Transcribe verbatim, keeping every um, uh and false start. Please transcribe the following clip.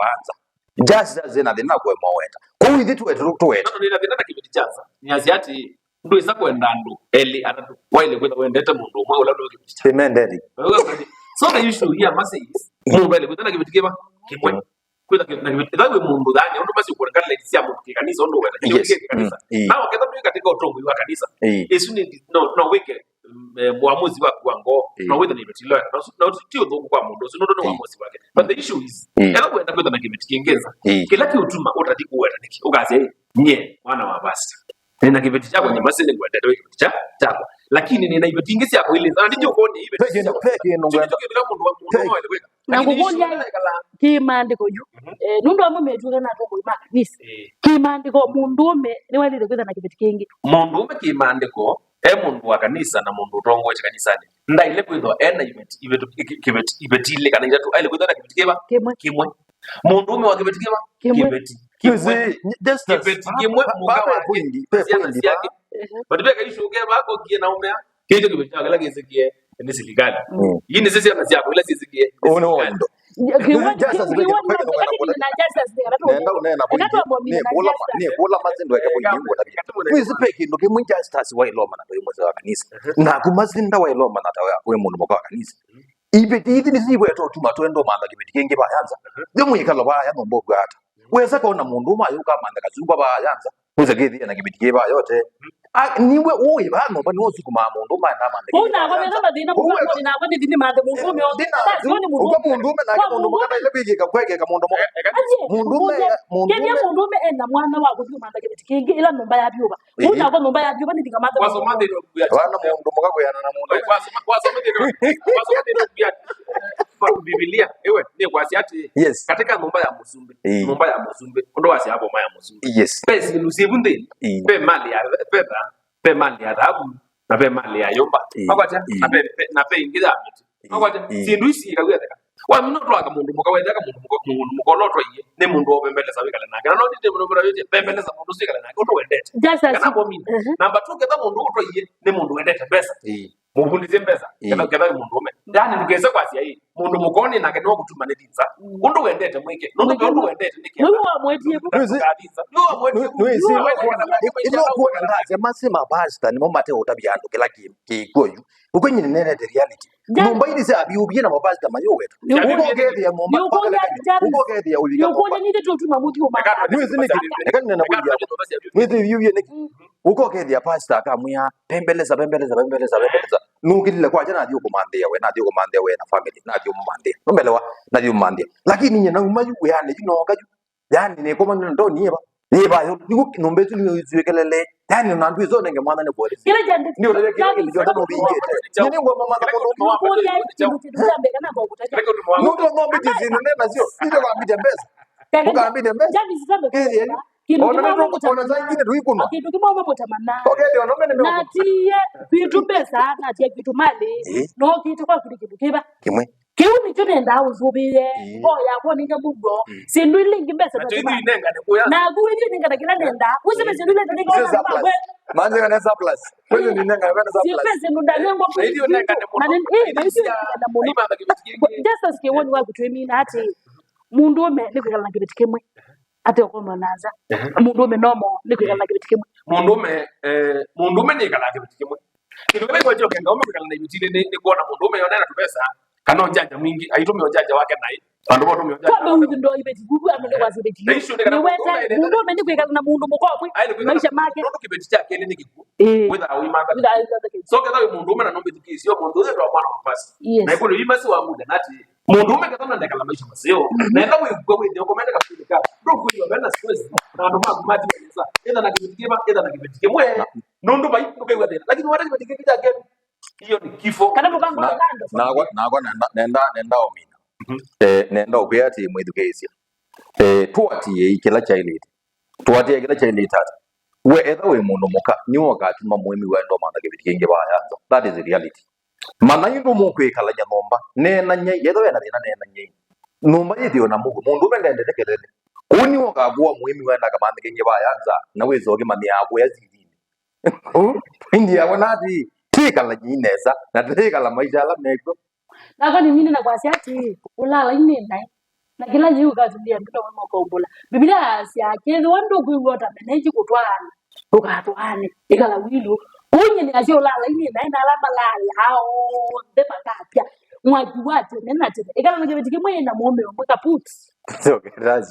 kwa nza. Just, just na thĩna kũemwa weta. Kũu ithyĩ tũwete, tũwete. No, no, nĩna thĩna na kĩveti kya nza. Nĩasya atĩ, ndwĩsa kwenda andũ elĩ, atatũ. Waĩle kwĩtha wendete mũndũ ũmwe ũla nĩ kĩveti kya. Amen, Daddy. So the issue here, Mercy, is, mũndũ aĩle kwĩtha na kĩveti kĩva? Kĩmwe. Kwĩtha kĩ-, na kĩveti, ĩla wĩ mũndũ thani, ũndũ Mercy ũkũnenga lines sya mũndũ kĩ kanisa, ũndũ wenda. Yes. Kĩveti kĩ kanisa. Mm, mm. Na ũketha ndwĩ katika ũtongoi wa kanisa. Mm. Ĩsu nĩ, no, no wĩke, mm, eh, mũamuzi waku wa ngoo. Mm. No wĩthe na iveti loya. Na ũsu, na ũsu ti ũthũku kwa mũndũ ũsu, nũndũ nĩ, mm, ũamuzi wake. But the issue is, mm, ĩla wenda kwĩtha na kĩveti kĩngĩ nza, mm, kĩla kĩũtuma ũtathi kũweta nĩkĩ? Ũkasya, "Ĩ, nyie, mwana wa pastor. Nĩna kĩveti kyakwa, nyie Mercy nĩngwendete wĩ kĩveti kya, kyakwa. Lakini nĩna iveti ingĩ syakwa ilĩ nza, na ndingi ũkoni iveti." Ve kĩndũ, ve kĩndũ ngwenda. Kĩndũ kĩla mũndũ wa, mũndũ, ve, no wĩle kwĩka. Na ngũkũlya, kĩmaandĩko yu, mhm, eh, nũndũ amwe metw'ĩka na atongoi ma kanisa. Eh. Kĩmaandĩko mũndũũme nĩwaĩlĩte kwĩtha na kĩveti kĩngĩ? Mũndũũme kĩmaandĩko e mũndũ wa kanisa na mũndũ ũtongoete kanisanĩ. Ndaĩle kwĩthwa e na iveti, iveti, kĩ-, kĩveti, iveti ilĩ kana itatũ, aĩle kwĩthwa na kĩveti kĩva? Kĩmwe. Kĩmwe. Mũndũũme wa kĩveti kĩva? Kĩmwe. Kĩveti kĩmwe. Kĩveti kĩmwe, mũka wake, na syana syake. Ehe. But ve kaisũ keva kokie na ũmea. Kĩkyo kĩveti kya kĩla kĩsĩkie nĩ silikali. Mm. Ii nĩsyo syana syakwa ila syĩsĩkie nĩ silikali. Ũũ nĩ wendo. Kĩwoni, Justus, kĩwoni, nenda ũneena point. Nĩkũla ma-, nĩkũla Mercy ndweke point nĩngũtavya. Mwĩsĩ ve kĩndũ kĩmwe Justus waĩlomana ta wĩ mũsee wa kanisa. Naku Mercy ndawaĩlomana ta wĩ mũndũ mũka wa kanisa. Iveti ithi nĩsyo iweta ũtuma twenda ũmantha kĩveti kĩngĩ vaya nza. Yo mwĩkalo vaya nyũmba ũkwata. Wesa kona mũndũ ũma yũka amantha kasungwa vaya nza. Wesa kĩthĩa na kĩveti kĩ vaya yote. A, niwe ũĩ vaya nyũmba nĩwe ũsukumaa mũndũ ũma enda amanthe kĩveti vaya nza. Ũu nakwa metha mathĩna mũka noni nakwa nĩthi nĩmanthe mũndũ ũme. Ndĩna, ũka mũndũ ũme nake mũndũ mũka na ile kwĩkĩka kwekeka mũndũ mũka. Mũndũ ũme, mũndũ ũme. Mũndũ ũme ena mwana wa kũthi kũmantha kĩveti kĩngĩ ĩla nyũmba ya vyũva. Ũu nakwa nyũmba ya vyũva nĩthi ngamantha. Wasoma thĩna ũkuya. Wana mũndũ mũka kwĩana na mũndũ. Wasoma, wasoma thĩna, wasoma thĩna ũkuya. Kwa Biblia, ewe, nĩ kwasya atĩ, yes, katika nyũmba ya mũsumbĩ, ĩĩ, nyũmba ya mũsumbĩ, ũndũ wasya hapo ya mũsumbĩ. Yes. Ve syĩndũ syĩvu nthĩnĩ, ĩĩ, ve mali ya fedha, ve mali ya dhahabu, na ve mali ya nyũmba. Ĩĩ. Makwata, ĩĩ, na ve, ve, na ve ingĩ ya mĩtĩ. Ĩĩ. Makwata, ĩĩ, syĩndũ ici ikawia theka. Wamina ũtwaka mũndũ mũka, wetheka mũndũ mũka, mũndũ mũka ũla ũtwaie nĩ mũndũ wa ũvembelesa wĩkale nake. Na no ndĩte mũndũ mũka wĩte vembelesa mũndũ ũsu wĩkale nake ũndũ wendete. Just as kana bomina. Mhm. Namba two, ketha mũndũ ũtwaie nĩ mũndũ wendete mbesa. Ĩĩ. Mũvundĩsye mbesa, ĩĩ, ketha, ketha wĩ mũndũ ũme. Yaani ndũkese kwasya ĩĩ, mũndũ mũka ũnĩ nake no kũtuma nĩ thĩnza. Mm. Ũndũ wendete mwĩke. Nũndũ ũndũ wendete nĩ kenda. Nĩwe wamwetie. Nĩwe wamwetie. Nĩwĩsĩ ĩno kuona ndasya masi mapasta nĩmo mate ũtavya andũ kĩla kĩ kĩkw'o yu. Ũkwĩnyini nenete reality. Nyũmba ili sya vyũvye na mapasta mayũweta. Ũkokethĩa mũma. Ũkokethĩa ũlika. Nĩũkũlya nĩthe tũtuma mũthiũ maka. Nĩwĩsĩ nĩkĩ? Eka nĩna kũlya. Nĩwĩsĩ vyũvye nĩkĩ? Mm. Ũkokethĩa pasta akamwĩa, "Pembeleza, pembeleza, pembeleza, pembeleza." Nũkĩlile kwakya nathi ũkũmanthĩa we, nathi ũkũmanthĩa we na family, nathi ũmũmanthĩa. Nũmbelewa, nathi ũmũmanthĩa. Lakini nye nauma yu wĩanĩ yu nooka yu. Yaani nĩkoma nĩ ndoni yĩva. Yĩva yo, nĩku nyũmba ĩsu nĩyo ĩswĩkelele. Yaani ona ndwĩsonenge mwana nĩ polisi. Kĩla kya ndĩ- Nĩ ũtavya kĩla kĩndũ kyonthe nũvingĩte. Nĩ nĩ ngoma mwana mũndũ. Nũkũlya kĩndũ kĩndũ kya mbee kana kwa kũtaja. Nũndũ no mbiti zinu nena sio. Ndio kwa mbiti mbesa. Ũkambite mbesa. James, sambe. Kĩthie. Kĩndũ ona kĩmwe nĩ mũtamana. Ona saa ingine tũikunwa. Kĩndũ kĩmwe mũtamana. Okay, ndio, no mene. Na tie kwitũ mbesa, na tie kwitũ mali. Eh. No kĩtũ kwa kĩndũ kĩndũ kĩva. Kĩmwe. Kĩu nĩkyo nendaa ũsũvĩe. Eh. Ngoo yakwa nĩnga mũguo. Mm. Syĩndũ ila ingĩ mbesa. Na tũithi inengane kũya. Na aku ithi nengana kĩla nenda. Ũseme syĩndũ ila nenda. Manze kana surplus. Kweli ni nengane kana surplus. Syĩndũ ndanengwa. Na ithi nengane mũno. Na nĩ- eh, na ithi nengane mũno. Aimana kĩveti kĩngĩ. Just as kĩwoni waku twĩmina atĩ mũndũ ũme nĩ kwĩkala na kĩveti kĩmwe. Ate ũkomwa na nza. Ehe. Mũndũũme nomo nĩ kwĩkala na kĩveti kĩmwe. Mũndũũme, eh, mũndũũme nĩkalaa kĩveti kĩmwe. Kĩndũ kĩla kĩkwatyo kenga ũme kwĩkala na iveti nĩ, nĩ kwona mũndũũme yonena tũvesa, kana ũjanja mwingĩ, aitũmĩa ũjanja wake naĩ. Vandũ va ũtũmĩa ũjanja wake. Kwamba ũthi ndo iveti vuvu amende kwasi iveti. Na issue nĩ kana mũndũũme nĩ kwĩkala na mũndũ mũkomwe maisha make. Nũndũ kĩveti kya kelĩ nĩ kĩkw'ũ. Eh. Wĩthaa ũimaka. Wĩthaa ũimaka. So ketha wĩ mũndũũme na nũmbĩthukĩĩsyo mũndũ ũyũ ndo mwana wa pasi. Yes. Na ĩkũlyo imasi wa muda nati mũndũũme ketha na ndekala maisha maseo. Mhm. Na ĩla wĩkũa wĩthĩa ũkomete kavinda ka ndũkwĩw'a vena stress na andũ maku matiwa nesa. Ĩtha na kĩveti kĩva, ĩtha na kĩveti kĩmwe. Nũndũ vai ndũkew'a thĩna. Lakini wata kĩveti kĩngĩ kya kelĩ, hiyo ni kifo. Kana mũvango wa kando. Nakwa, nakwa nenda, nenda, nenda ũmina. Mhm. Eh, nenda ũkwĩa atĩ mwĩthukĩĩsya. Eh, tũatĩĩei kĩla kyaĩlĩte. Tũatĩĩe kĩla kyaĩlĩte ata? We etha wĩ mũndũ mũka, nĩwe ũkatuma mũĩmi wa ĩndo mantha kĩveti kĩngĩ vaya nza. That is reality. Mana ĩndũ mũkwĩkalany'a nyũmba, neenany'ai. Etha wĩna thĩna, neenany'ai. Nyũmba yĩthĩwe na mũuo. Mũndũũme ndendete kelele. Kũu nĩwe ũkakũa mũĩmi wa ĩndo kamantha kĩngĩ vaya nza, na wĩsa ũkĩmanyĩaa kũya silinĩ. Kũu, indi yakwa nati, twĩkalany'ei nesa, na twĩkala maisha ala mekw'o. Nakwa nĩmine na kwasya atĩĩ, ũlaalai nĩ naĩ, na kĩla yĩu ũkatũlĩa nduta ũmwe ũkaumbũla. Biblia yasya, kethĩwa ndũkwĩw'a ũtamene ĩngĩ kũtwaana, ndũkatwaane, ĩkala wĩlũ. Kũu nyie nĩasya ũlaalai nĩ naĩ, na ala malaalaa onthe makapya. Mwaki wa tene na tene. Ĩkala na kĩveti kĩmwe na mũũme ũmwe kaput. Okay, that's